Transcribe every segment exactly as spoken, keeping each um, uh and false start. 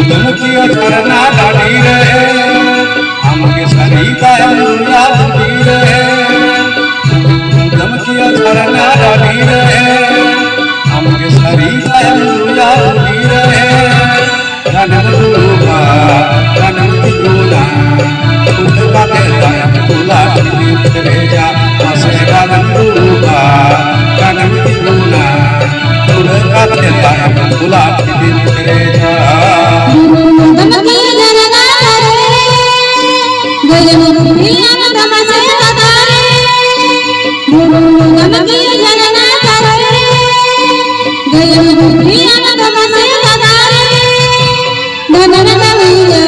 ᱫᱟᱹᱢᱠᱤᱭᱟᱹ ᱡᱷᱟᱨᱱᱟ ᱰᱟᱹᱰᱤ ᱨᱮ, ᱟᱢᱜᱮ ᱥᱟᱹᱨᱤ ᱫᱟᱭᱟᱢ ᱫᱩᱞᱟ ᱰᱩᱰᱤ ᱨᱮ᱾ ᱫᱟᱹᱢᱠᱤᱭᱟᱹ ᱡᱷᱟᱨᱱᱟ ᱰᱟᱹᱰᱤ ᱨᱮ, ᱟᱢᱜᱮ ᱥᱟᱹᱨᱤ ᱫᱟᱭᱟᱢ ᱫᱩᱞᱟ ᱰᱩᱰᱤ ᱨᱮ᱾ ᱜᱟᱱᱮᱢ ᱫᱩᱲᱩᱵᱟ, ᱜᱟᱱᱮᱢ ᱛᱤᱸᱜᱩᱱᱟ, ᱩᱰᱷᱟᱹᱣ ᱠᱟᱛᱮ ᱫᱟᱜ ᱮᱢ ᱫᱩᱞᱟ, ᱴᱷᱤᱞᱤᱢ ᱯᱮᱨᱮᱡᱟ᱾ ᱢᱟᱥᱮ ᱜᱟᱱᱮᱢ ᱫᱩᱲᱩᱵᱟ, ᱜᱟᱱᱮᱢ ᱛᱤᱸᱜᱩᱱᱟ, ᱩᱰᱷᱟᱹᱣ ᱠᱟᱛᱮ ᱫᱟᱜ ᱮᱢ ᱫᱩᱞᱟ, ᱴᱷᱤᱞᱤᱢ ᱯᱮᱨᱮᱡᱟ᱾ ᱵᱩᱨᱩ ᱫᱟᱢᱠᱤ ᱡᱷᱟᱨᱱᱟ ᱫᱷᱟᱨᱮ ᱨᱮ, ᱜᱟᱹᱭ ᱰᱟᱝᱨᱤ ᱟᱢ ᱫᱚ ᱢᱟᱥᱮ ᱜᱟᱰᱟ ᱨᱮ᱾ ᱵᱩᱨᱩ ᱫᱟᱢᱠᱤ ᱡᱷᱟᱨᱱᱟ ᱫᱷᱟᱨᱮ ᱨᱮ, ᱜᱟᱹᱭ ᱰᱟᱝᱨᱤ ᱟᱢ ᱫᱚ ᱢᱟᱥᱮ ᱜᱟᱰᱟ ᱨᱮ᱾ ᱫᱷᱟᱱᱟ ᱠᱟᱹᱢᱤᱭᱟᱹ,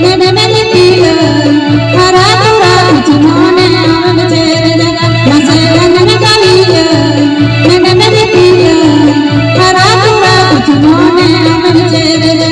ᱢᱮᱱᱮ ᱢᱮᱱᱮ ᱯᱤᱭᱟᱹ, ᱦᱟᱨᱟ ᱛᱚᱨᱟ ᱠᱩᱪ ᱢᱚᱱᱮ ᱟᱢᱮᱢ ᱪᱮᱫ ᱮᱫᱟ᱾ ᱢᱟᱥᱮ ᱫᱷᱟᱱᱟ ᱠᱟᱹᱢᱤᱭᱟᱹ, ᱢᱮᱱᱮ ᱢᱮᱱᱮ ᱯᱤᱭᱟᱹ, ᱦᱟᱨᱟ ᱛᱚᱨᱟ ᱠᱩᱪ ᱢᱚᱱᱮ ᱟᱢᱮᱢ ᱪᱮᱫ ᱮᱫᱟ᱾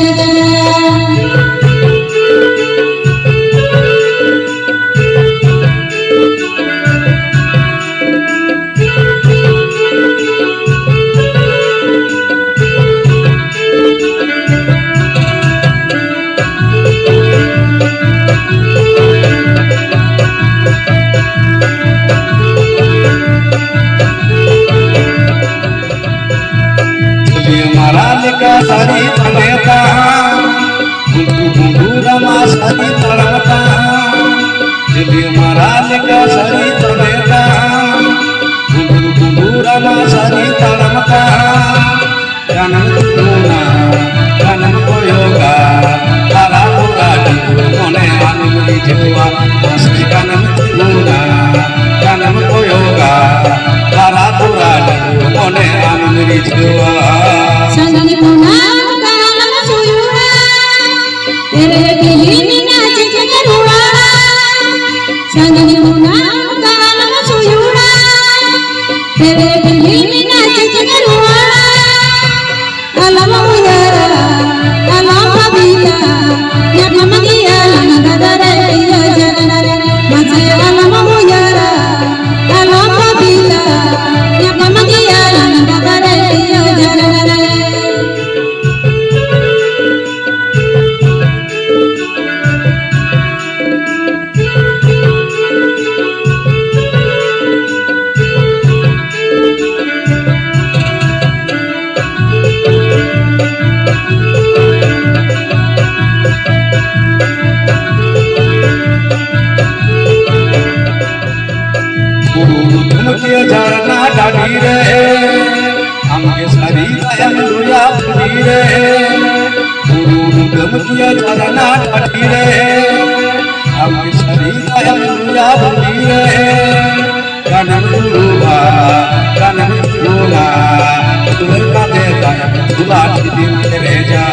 ᱫᱩᱢᱠᱤᱭᱟᱹ ᱡᱷᱟᱨᱱᱟ ᱴᱟᱺᱰᱤ ᱨᱮ, ᱟᱢ ᱥᱟᱹᱨᱤ ᱫᱟᱭᱟᱢ ᱞᱩᱭᱟ ᱵᱩᱰᱤ ᱨᱮ᱾ ᱜᱟᱱᱮᱢ ᱫᱩᱲᱩᱵᱟ, ᱜᱟᱱᱮᱢ ᱛᱤᱸᱜᱩᱱᱟ, ᱫᱩᱞᱟᱹᱲ ᱠᱟᱛᱮ ᱫᱟᱭᱟᱢ ᱫᱩᱞᱟ ᱴᱷᱤᱞᱤᱢ ᱯᱮᱨᱮᱡᱟ᱾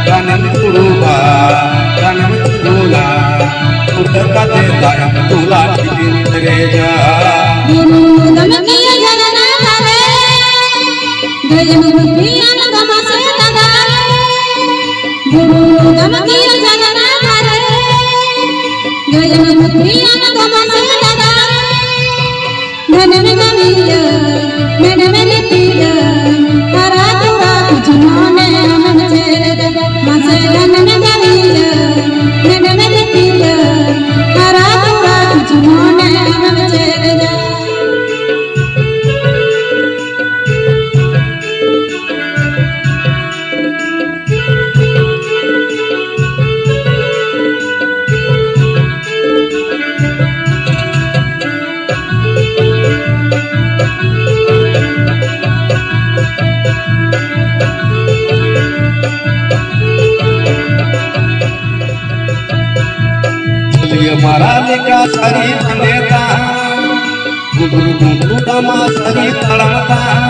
ᱜᱟᱱᱮᱢ ᱫᱩᱲᱩᱵᱟ, ᱜᱟᱱᱮᱢ ᱛᱤᱸᱜᱩᱱᱟ, ᱫᱩᱞᱟᱹᱲ ᱠᱟᱛᱮ ᱫᱟᱭᱟᱢ ᱫᱩᱞᱟ ᱴᱷᱤᱞᱤᱢ ᱯᱮᱨᱮᱡᱟ᱾ ᱵᱩᱨᱩ ᱫᱚᱢᱮ ᱠᱤᱭᱟᱹ ᱡᱷᱟᱨᱱᱟ ᱫᱷᱟᱨᱮ, ᱜᱟᱹᱭ ᱜᱩᱯᱤᱭᱟᱱ ᱫᱚᱢᱮ ᱥᱮ ᱫᱟᱫᱟ᱾ ᱵᱩᱨᱩ ᱫᱚᱢᱮ ᱠᱤᱭᱟᱹ ᱡᱷᱟᱨᱱᱟ ᱫᱷᱟᱨᱮ, ᱜᱟᱹᱭ ᱜᱩᱯᱤᱭᱟᱱ ᱫᱚᱢᱮ ᱥᱮ ᱫᱟᱫᱟ᱾ ᱢᱮᱱᱮᱢ ᱠᱟᱹᱢᱤᱭᱟ, ᱢᱮᱱᱮᱢ ᱞᱤᱯᱤᱭᱟ, ᱦᱟᱨᱟ ᱛᱚᱨᱟ ᱠᱤᱪᱷᱩ ᱢᱚᱱᱮ ᱟᱢᱮᱢ ᱪᱮᱫ ᱮᱫᱟ᱾ ᱢᱟᱥᱮ ᱜᱟᱱᱮᱢ ᱠᱟᱹᱢᱤᱭᱟ, ᱢᱮᱱᱮᱢ ᱞᱤᱯᱤᱭᱟ, ᱦᱟᱨᱟ ᱛᱚᱨᱟ ᱠᱤᱪᱷᱩ ᱢᱚᱱᱮ ᱟᱢᱮᱢ ᱪᱮᱫ ᱮᱫᱟ᱾ ᱡᱷᱟᱹᱞᱤᱭᱟᱹ ᱢᱟᱨᱟ ᱞᱮᱠᱟ ᱥᱟᱹᱲᱤ ᱵᱟᱸᱫᱮ ᱛᱟᱢ, ᱜᱩᱵᱩᱨ ᱜᱩᱵᱩᱨ ᱛᱟᱢᱟ ᱥᱟᱹᱲᱤ ᱛᱟᱲᱟᱢ ᱛᱟᱢ᱾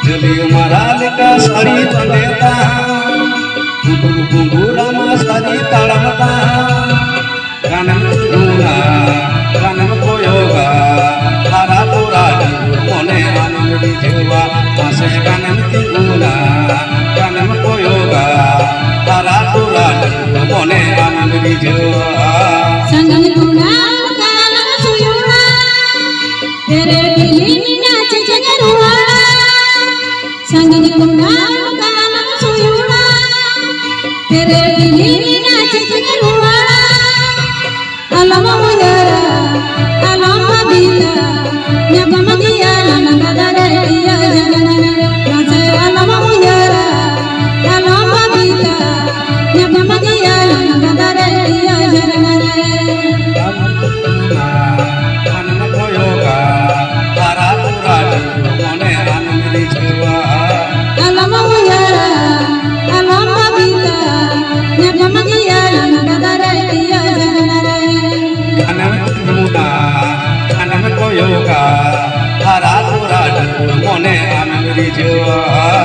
ᱡᱷᱟᱹᱞᱤᱭᱟᱹ ᱢᱟᱨᱟ ᱞᱮᱠᱟ ᱥᱟᱹᱲᱤ ᱵᱟᱸᱫᱮ ᱛᱟᱢ, ᱜᱩᱵᱩᱨ ᱜᱩᱵᱩᱨ ᱟᱢᱟ ᱥᱟᱹᱲᱤ ᱛᱟᱲᱟᱢ ᱛᱟᱢ᱾ ᱜᱟᱱᱮᱢ ᱛᱤᱸᱜᱩᱱᱟ, ᱜᱟᱱᱮᱢ ᱠᱚᱭᱚᱜᱟ, ᱦᱟᱨᱟ ᱛᱚᱨᱟ ᱰᱟᱺᱜᱩᱣᱟᱹ ᱢᱚᱱᱮ ᱟᱢᱮᱢ ᱨᱤᱡᱷᱟᱹᱣᱟ᱾ ᱢᱟᱥᱮ ᱜᱟᱱᱮᱢ ᱛᱤᱸᱜᱩᱱᱟ, ᱜᱟᱱᱮᱢ ᱠᱚᱭᱚᱜᱟ, ᱦᱟᱨᱟ ᱛᱚᱨᱟ ᱰᱟᱺᱜᱩᱣᱟᱹ ᱢᱚᱱᱮ ᱟᱢᱮᱢ ᱨᱤᱡᱷᱟᱹᱣᱟ᱾ ᱥᱟᱺᱜᱤᱧ ᱠᱷᱚᱱᱟ ᱜᱟᱱᱮᱢ ᱥᱩᱭᱩᱲᱟ, ᱛᱮᱨᱮ ᱵᱤᱞᱤ ᱢᱤᱱᱟ ᱪᱮᱪᱮᱧ ᱨᱩᱣᱟᱹᱲᱟ᱾ ᱥᱟᱺᱜᱤᱧ ᱠᱷᱚᱱᱟ ᱜᱟᱱᱮᱢ ᱥᱩᱭᱩᱲᱟ, ᱛᱮᱨᱮ ᱵᱤᱞᱤ ᱢᱤᱱᱟ ᱪᱮᱪᱮᱧ ᱨᱩᱣᱟᱹᱲᱟ᱾ ᱟᱞᱚᱢ ᱩᱭᱦᱟᱹᱨᱟ, ᱟᱞᱚᱢ ᱵᱷᱟᱹᱵᱤᱛᱟ, ᱧᱟᱯᱟᱢ ᱜᱮᱭᱟ ᱞᱟᱝ ᱫᱟᱫᱟ ᱨᱮ ᱤᱭᱟᱹ ᱡᱟᱱᱟ ᱨᱮ᱾ ᱢᱟᱥᱮ ᱟᱞᱚᱢ ᱩᱭᱦᱟᱹᱨᱟ, ᱟᱞᱚᱢ ᱵᱷᱟᱹᱵᱤᱛᱟ, ᱧᱟᱯᱟᱢ ᱜᱮᱭᱟ ᱞᱟᱝ ᱫᱟᱫᱟ ᱨᱮ ᱤᱭᱟᱹ ᱡᱟᱱᱟ ᱨᱮ᱾ ᱟᱢ ᱠᱚᱭᱚᱜᱟ, ᱦᱟᱨᱟ ᱛᱚᱨᱟ ᱢᱚᱱᱮ ᱟᱢ ᱨᱤᱡᱷᱟᱹᱣᱟ᱾ ᱟᱞᱚᱢ ᱩᱭᱦᱟᱹᱨᱟ, ᱟᱞᱚᱢ ᱵᱷᱟᱹᱵᱤᱛᱟ, ᱟᱢᱮᱢ ᱛᱩᱞᱩᱢᱟ, ᱟᱢᱮᱢ ᱠᱚᱭᱚᱜᱟ, ᱦᱟᱨᱟ ᱛᱚᱨᱟ ᱰᱟᱹᱠᱩᱨ ᱢᱚᱱᱮ ᱟᱢᱮᱢ ᱨᱤᱡᱷᱟᱹᱣᱟ᱾